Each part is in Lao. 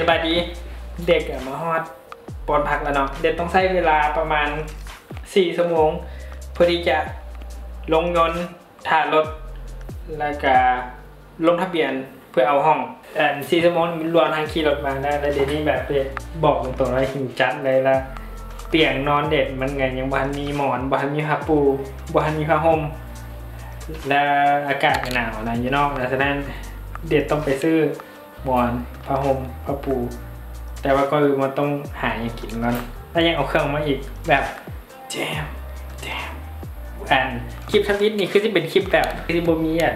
ສະບາຍດີ ເດກກໍມາຮອດບ່ອນພັກແລ້ວເນາະ. ເດກຕ້ອງໃຊ້ເວລາປະມານສີ່ຊົ່ວໂມງ ເພື່ອທີ່ຈະລົງຍົນ ຖ້າລົດ ແລ້ວກະລົງທະບຽນເພື່ອເອົາຫ້ອງ. ອັນສີ່ຊົ່ວໂມງນີ້ລວມທັງຂີ່ລົດມານະ ແລ້ວດຽວນີ້ແບບ ບອກຕົງໆ ວ່າຫິວຈັດເລີຍ. ລະຕຽງນອນເດກມັນກໍຍັງບໍ່ທັນມີໝອນ ບໍ່ທັນມີຜ້າປູ ບໍ່ທັນມີຜ້າຫົ່ມ ແລະອາກາດກໍໜາວນະຢູ່ນອກ. ສະນັ້ນເດກຕ້ອງໄປຊື້ໝອນ ຜ້າຫົ່ມ ຜ້າປູ ແຕ່ວ່າກ່ອນອື່ນມັນຕ້ອງຫາຫຍັງກິນກ່ອນ ແລ້ວຍັງເອົາເຄື່ອງມາອີກ ແບບ ແຈມ ແຈມ. ອັນຄລິບທຳອິດນີ້ຄືຊິເປັນຄລິບແບບ ຄືຊິບໍ່ມີແບບ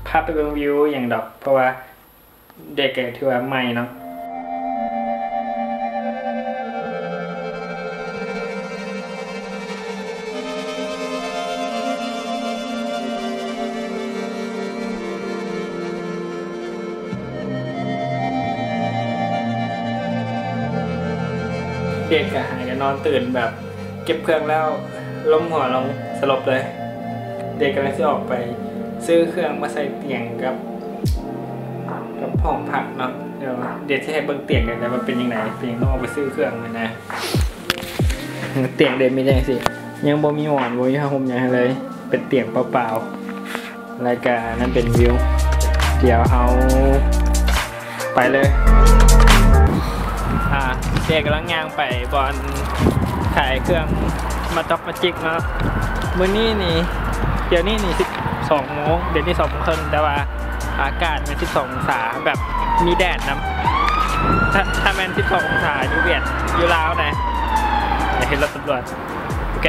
ພາໄປເບິ່ງວິວຫຍັງດອກ ເພາະວ່າເດກກໍຖືວ່າໃໝ່ເນາະ. ເດກກະຫາກະນອນຕື່ນແບບເກັບເຄື່ອງແລ້ວລົ້ມຫົວລົງສະຫຼົບເລີຍ. ເດກກຳລັງຊິອອກໄປຊື້ເຄື່ອງມາໃສ່ຕຽງກັບ ກັບຫ້ອງພັກເນາະ. ດຽວເດກຊິໃຫ້ເບິ່ງຕຽງ ແຕ່ວ່າເປັນຈັ່ງໃດ ເປັນຫຍັງຕ້ອງອອກໄປຊື້ເຄື່ອງຫັ້ນນະ. ຕຽງເດກມີແຕ່ຈັ່ງຊີ້ ຍັງບໍ່ມີໝອນ ບໍ່ມີຜ້າຫົ່ມຫຍັງໃຫ້ເລີຍ ເປັນຕຽງເປົ່າໆ. ແລ້ວກະນັ້ນເປັນວິວ ດຽວເຮົາໄປເລີຍ. ອາ ເດກກຳລັງຍ່າງໄປບ່ອນຂາຍເຄື່ອງ ມາຕອກມາຈິກເນາະ. ມື້ນີ້ນີ້ ດຽວນີ້ນີ້ສິບສອງໂມງ ດຽວນີ້ສອງໂມງເຄິ່ງ ແຕ່ວ່າອາກາດແມ່ນສິບສອງອົງສາ ແບບມີແດດນຳ. ຖ້າ ຖ້າແມ່ນສິບສອງອົງສາຢູ່ຫວຽດ ຢູ່ລາວນະ ເຫັນລົດຕຳຫຼວດ ໂອເຄ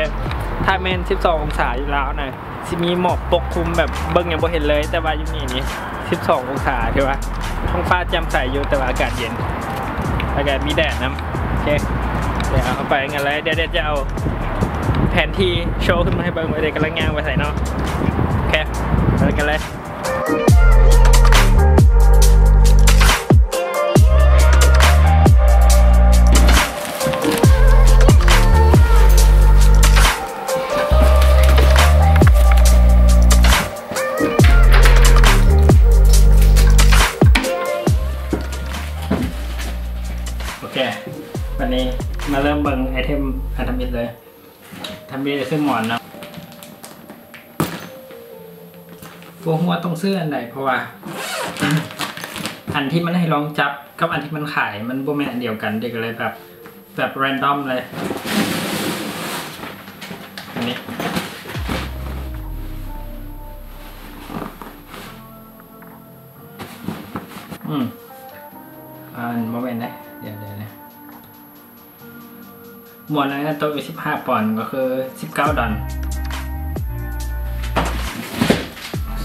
ຖ້າແມ່ນສິບສອງອົງສາຢູ່ລາວນະ ຊິມີໝອກປົກຄຸມແບບເບິ່ງຫຍັງບໍ່ເຫັນເລີຍ. ແຕ່ວ່າຢູ່ນີ້ນີ້ສິບສອງອົງສາ ຖືວ່າທ້ອງຟ້າແຈ່ມໃສຢູ່ ແຕ່ວ່າອາກາດເຢັນ ອາກາດມີແດດນຳ. ໂອເຄ ດຽວເຮົາໄປກັນເລີຍ. ດຽວ ດຽວຈະເອົາແຜນທີ່ໂຊຂຶ້ນມາໃຫ້ເບິ່ງວ່າເດກກຳລັງຍ່າງໄປໃສເນາະ. ໂອເຄ ໄປກັນເລີຍ. ໂອເຄ ບາດນີ້ມາເລີ່ມເບິ່ງໄອເທັມອັນທຳອິດເລີຍ. ທຳອິດຄືໝອນເນາະ. ບໍ່ຮູ້ວ່າຕ້ອງຊື້ອັນໃດ ເພາະວ່າ ອັນທີ່ມັນໃຫ້ລອງຈັບກັບອັນທີ່ມັນຂາຍ ມັນບໍ່ແມ່ນອັນດຽວກັນເດ້ ກໍເລີຍແບບ ແບບແຣນດອມເລີຍ. ອັນນີ້ ອືມ ອັນ ບໍ່ແມ່ນເດ້ ດຽວໆ ໝວນອັນນັ້ນຕົກຢູ່ສິບຫ້າປອນ ກໍຄືສິບເກົ້າດອນ.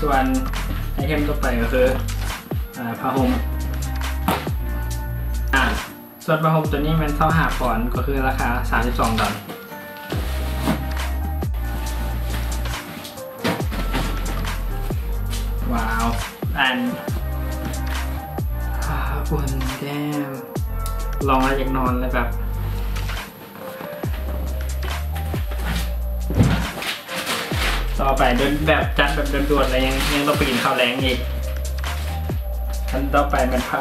ສ່ວນໄອເທັມຕໍ່ໄປກໍຄື ອາ ຜ້າຫົ່ມ ອາ ສ່ວນຜ້າຫົ່ມຕົວນີ້ແມ່ນຊາວຫ້າປອນ ກໍຄືລາຄາສາມສິບສອງດອນ. ວ້າວ ອັນ ອາ ອຸ່ນແກ້ມ ລອງແລ້ວຢາກນອນເລີຍແບບ ຕໍ່ໄປໂດນແບບ ຈັດແບບດ່ວນໆ ແລ້ວຍັງ ຍັງຕ້ອງໄປກິນເຂົ້າແລງອີກ. ອັນຕໍ່ໄປແມ່ນຜ້າ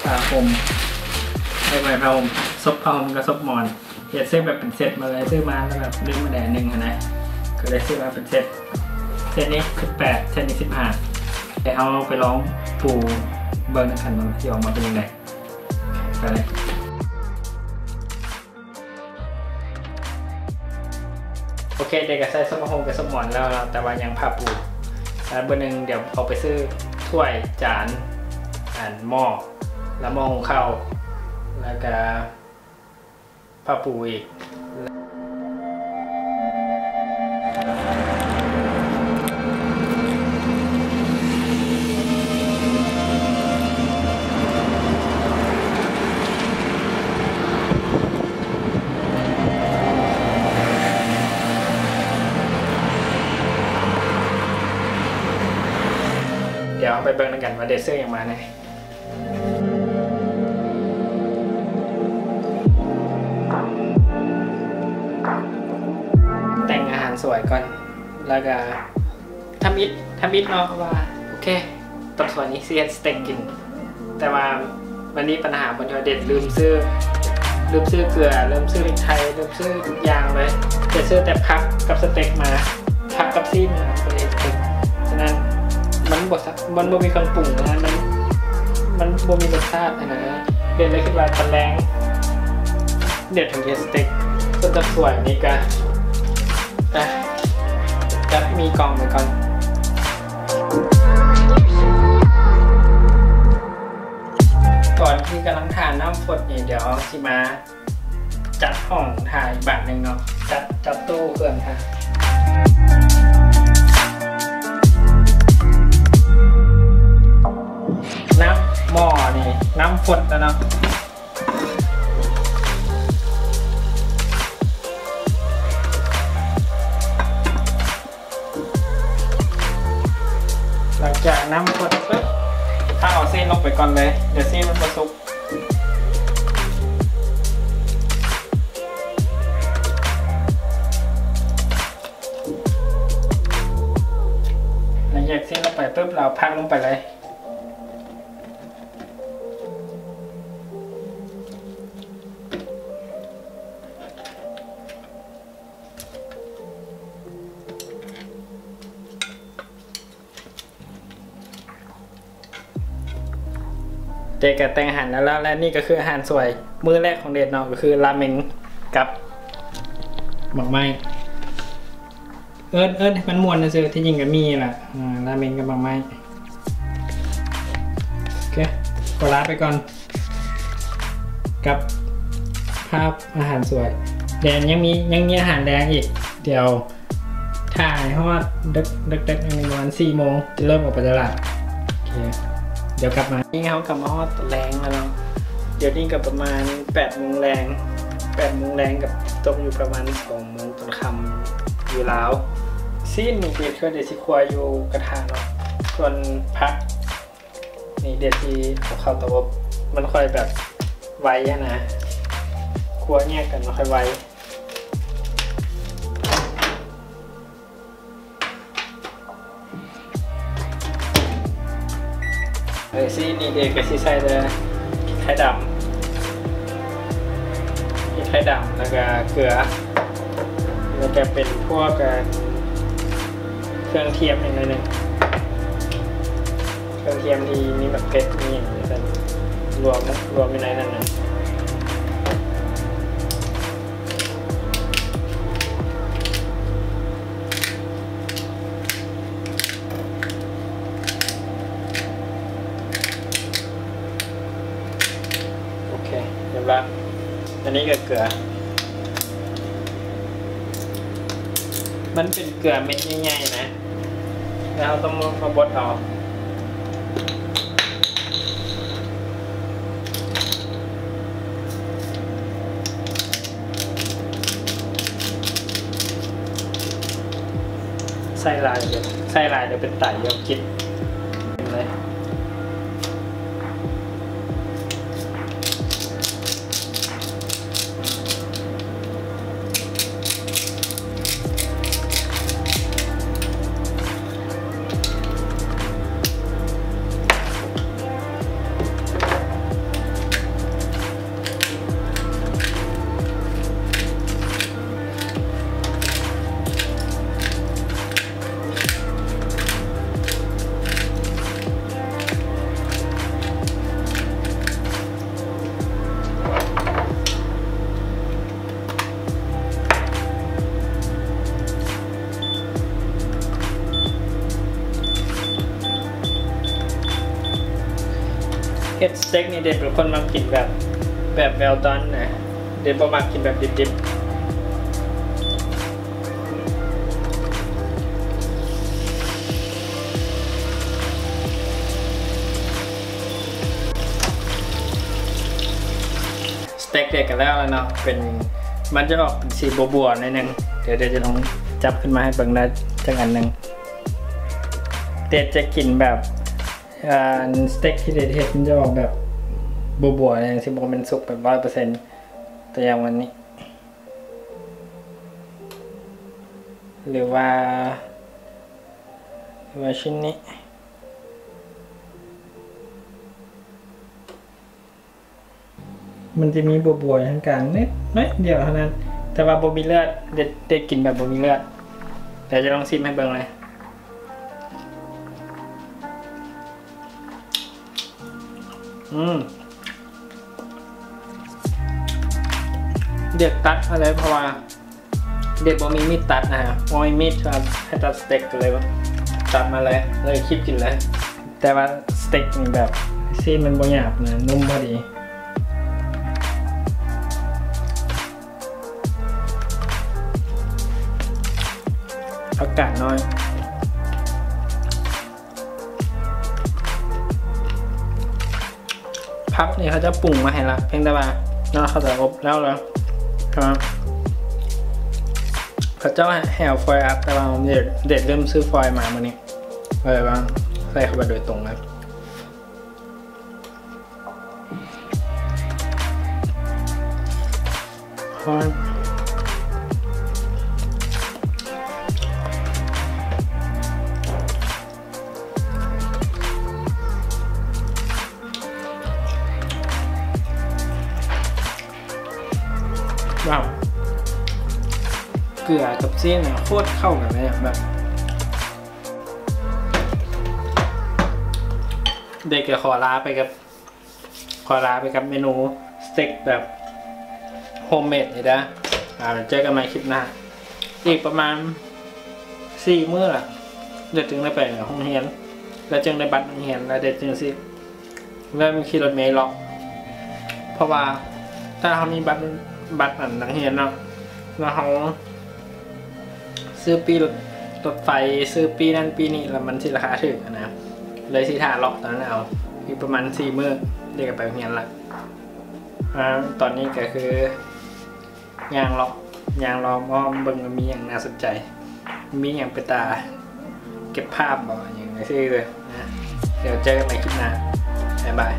ຜ້າຫົ່ມ ເອີ້ຍ ບໍ່ແມ່ນຜ້າຫົ່ມ ສົບ ຜ້າຫົ່ມກັບສົບໝອນ. ເຮັດຊື້ແບບເປັນເຊັດມາເລີຍ ຊື້ມາແລ້ວແບບລືມໄປແດນໜຶ່ງຫັ້ນນະ ກໍເລີຍຊື້ມາເປັນເຊັດ. ເຊັດນີ້ສິບແປດ ເຊັດນີ້ສິບຫ້າ. ດຽວເຮົາໄປລອງປູເບິ່ງນຳກັນວ່າມັນຊິອອກມາເປັນຈັ່ງໃດ. ໄປເລີຍ. ໂອເຄ ເດກກະໃສ່ສົບຜ້າຫົ່ມກັບສົບໝອນແລ້ວເນາະ ແຕ່ວ່າຍັງຜ້າປູ. ແລ້ວມື້ໜຶ່ງດຽວອອກໄປຊື້ຖ້ວຍ ຈານ ອັນ ໝໍ້ ແລ້ວໝໍ້ຫຸງເຂົ້າ ແລ້ວກະ ຜ້າປູອີກ. ດຽວເຮົາໄປເບິ່ງນຳກັນວ່າໄດ້ຊື້ຫຍັງມາແດ່. ແຕ່ງອາຫານສວຍກ່ອນ ແລ້ວກະທຳອິດ ທຳອິດເນາະວ່າ ໂອເຄ ຕອນສວຍນີ້ຊິເຮັດສະເຕັກກິນ ແຕ່ວ່າ ອັນນີ້ປັນຫາບ່ອນທີ່ວ່າເດດລືມຊື້ ລືມຊື້ເກືອ ລືມຊື້ພຣິກໄທ ລືມຊື້ທຸກຢ່າງເລີຍ ຈະຊື້ແຕ່ຜັກກັບສະເຕັກມາ ຜັກກັບຊີ້ນມາ ກໍເຮັດເປັນ. ສະນັ້ນມັນບໍ່ ມັນບໍ່ມີເຄື່ອງປຸງນະ ມັນ ມັນບໍ່ມີລົດຊາດຫັ້ນນະ. ເດດເລີຍຄິດວ່າຕອນແລງ ດຽວເຖິງເຮັດສະເຕັກ ສ່ວນຕາສວຍນີ້ກະ ອ່ະ ຈັດໝີ່ກ່ອງໄວ້ກ່ອນ. ຕອນທີ່ກຳລັງຖ້ານ້ຳຟົດນີ້ ດຽວເຮົາຊິມາຈັດຫ້ອງຖ້າອີກບາດໜຶ່ງເນາະ ຈັດ ຈັດຕູ້ເຄື່ອງຖ້າ. ນ້ຳໝໍ້ນີ້ ນ້ຳຟົດແລ້ວເນາະ. ຫຼັງຈາກນ້ຳຟົດປຶບ ເຮົາເອົາຊີ້ນລົງໄປກ່ອນເລີຍ ດຽວຊີ້ນມັນບໍ່ສຸກ. ຫຼັງຈາກຊີ້ນລົງໄປປຶບ ເຮົາເອົາຜັກລົງໄປເລີຍ. ເດດກະແຕ່ງອາຫານແລ້ວ ແລະ ນີ້ກະຄືອາຫານສວຍມື້ແລກຂອງເດດເນາະ ກະຄືລາເມັງກັບໝາກໄມ້. ເອີ້ນ ເອີ້ນໃຫ້ມັນມ່ວນຊື່ໆ ທີ່ຈິງກະມີແຫຼະ ອ່າ ລາເມັງກັບໝາກໄມ້. ໂອເຄ ຂໍລາໄປກ່ອນກັບພາບອາຫານສວຍ ແຕ່ຍັງມີ ຍັງມີອາຫານແລງອີກ ດຽວຖ້າໃຫ້ຮອດເດິກໆ ປະມານສີ່ໂມງ ຈະເລີ່ມອອກໄປຕະຫຼາດ. ໂອເຄ ດຽວກັບມາ. ນີ້ເຮົາກະມາຮອດຕອນແລງແລ້ວເນາະ ດຽວນີ້ກະປະມານແປດໂມງແລງ ແປດໂມງແລງກະຕົກຢູ່ປະມານສອງໂມງ ຕອນຄ່ຳຢູ່ລາວ. ຊີ້ນນີ້ເດດ ເດດຊິຂົ້ວຢູ່ກະທະເນາະ ສ່ວນຜັກນີ້ເດດຊິເອົາເຂົ້າເຕົາອົບ ມັນຄ່ອຍແບບໄວຫັ້ນນະ ຂົ້ວແຍກກັນມັນຄ່ອຍໄວ. ເອີ ຊີ້ນນີ້ເດກະຊິໃສ່ແຕ່ໄຂ່ດຳ ໄຂ່ດຳ ແລ້ວກະເກືອ ແລ້ວກະເປັນພວກ ເອີ ເຄື່ອງທຽມອີກໜ້ອຍໜຶ່ງ ເຄື່ອງທຽມທີ່ມີໝາກເຜັດ ມີຫຍັງຈັ່ງຊັ້ນ ລວມ ລວມຢູ່ໃນນັ້ນນະ. ໂອເຄ ຮຽບຮ້ອຍ. ອັນນີ້ກະເກືອ ມັນເປັນເກືອເມັດໃຫຍ່ໆ ນະ ແລ້ວເຮົາຕ້ອງມາບົດເອົາ. ໃສ່ຫຼາຍ ໃສ່ຫຼາຍດຽວເປັນໄຕ ດຽວກິນເລີຍ. ເຮັດສະເຕັກນີ້ເດດເປັນຄົນມັກກິນແບບ ແບບ well done ນະ ເດດບໍ່ມັກກິນແບບດິບໆ. ສະເຕັກເດດກະແລ້ວແລ້ວເນາະ ເປັນ ມັນຈະອອກເປັນສີບົວໆ ໜ້ອຍໜຶ່ງ. ດຽວ ດຽວຈະລອງຈັບຂຶ້ນມາໃຫ້ເບິ່ງໄດ້ຈັກອັນໜຶ່ງ. ເດດຈະກິນແບບ ອັນສະເຕັກທີ່ເດດເຮັດມັນຈະອອກແບບບົວໆ ຈັ່ງຊີ້ ບໍ່ແມ່ນສຸກແບບຮ້ອຍເປີເຊັນ ແຕ່ຢ່າງວັນນີ້ ຫຼືວ່າ ຫຼືວ່າຊິ້ນນີ້. ມັນຈະມີບົວໆຢູ່ທາງກາງນິດໜ້ອຍດຽວເທົ່ານັ້ນ ແຕ່ວ່າບໍ່ມີເລືອດ ເດັດ ເດັດກິນແບບບໍ່ມີເລືອດ. ດຽວຈະລອງຊີມໃຫ້ເບິ່ງເລີຍ. ອືມ ເດັດຕັດມາເລີຍ ເພາະວ່າ ເດັດບໍ່ມີມີດຕັດນະ ບໍ່ມີມີດສຳລັບໃຫ້ຕັດສະເຕັກ ກໍເລີຍວ່າຕັດມາເລີຍ ເລີຍຄີບກິນເລີຍ. ແຕ່ວ່າສະເຕັກນີ້ແບບຊີ້ນມັນບໍ່ຫຍາບນະ ນຸ້ມພໍດີ. ຜັກກາດນ້ອຍ. ຜັກນີ້ເຂົາເຈົ້າປຸງມາໃຫ້ລະ ພຽງແຕ່ວ່າເນາະ ເຂົາເຈົ້າອົບແລ້ວລະ ເຂົາເຈົ້າໃຫ້ເອົາຟອຍອັດ ແຕ່ວ່າເດັດ ເດັດລືມຊື້ຟອຍມາມື້ນີ້ ເລີຍວ່າໃສ່ເຂົ້າໄປໂດຍຕົງເລີຍ. ວ້າວ ເກືອກັບຊີ້ນໂຄດເຂົ້າກັນເລີຍ ແບບ ເດກກໍຂໍລາໄປກັບ ຂໍລາໄປກັບເມນູສະເຕັກແບບໂຮມເມດນີ້ເດີ. ອ່າ ເຈີກັນໃໝ່ຄລິບໜ້າ ອີກປະມານສີ່ມື້ລະ ແລ້ວຈຶ່ງໄດ້ໄປໂຮງຮຽນ ແລ້ວຈຶ່ງໄດ້ບັດນັກຮຽນ ແລ້ວເດກຈຶ່ງຊິເລີ່ມຂີ່ລົດເມເລາະ. ເພາະວ່າຖ້າເຮົາມີບັດ ບັດອັນນັກຮຽນເນາະ ແລ້ວເຮົາ ຊື້ປີ້ລົດ ລົດໄຟ ຊື້ປີ້ນັ້ນປີ້ນີ້ ແລ້ວມັນຊິລາຄາຖືກຫັ້ນນະ ເລີຍຊິຖ້າເລາະຕອນນັ້ນເອົາ. ອີກປະມານສີ່ມື້ ເດກກໍໄປໂຮງຮຽນລະ. ອ່າ ຕອນນີ້ກໍຄືຍ່າງເລາະ ຍ່າງລອບອ້ອມເບິ່ງວ່າມີຫຍັງໜ້າສົນໃຈ ມີຫຍັງເປັນຕາເກັບພາບບໍ່ ຫຍັງຈັ່ງຊີ້ເລີຍນະ. ດຽວເຈີກັນໃໝ່ຄລິບໜ້າ ບາຍບາຍ.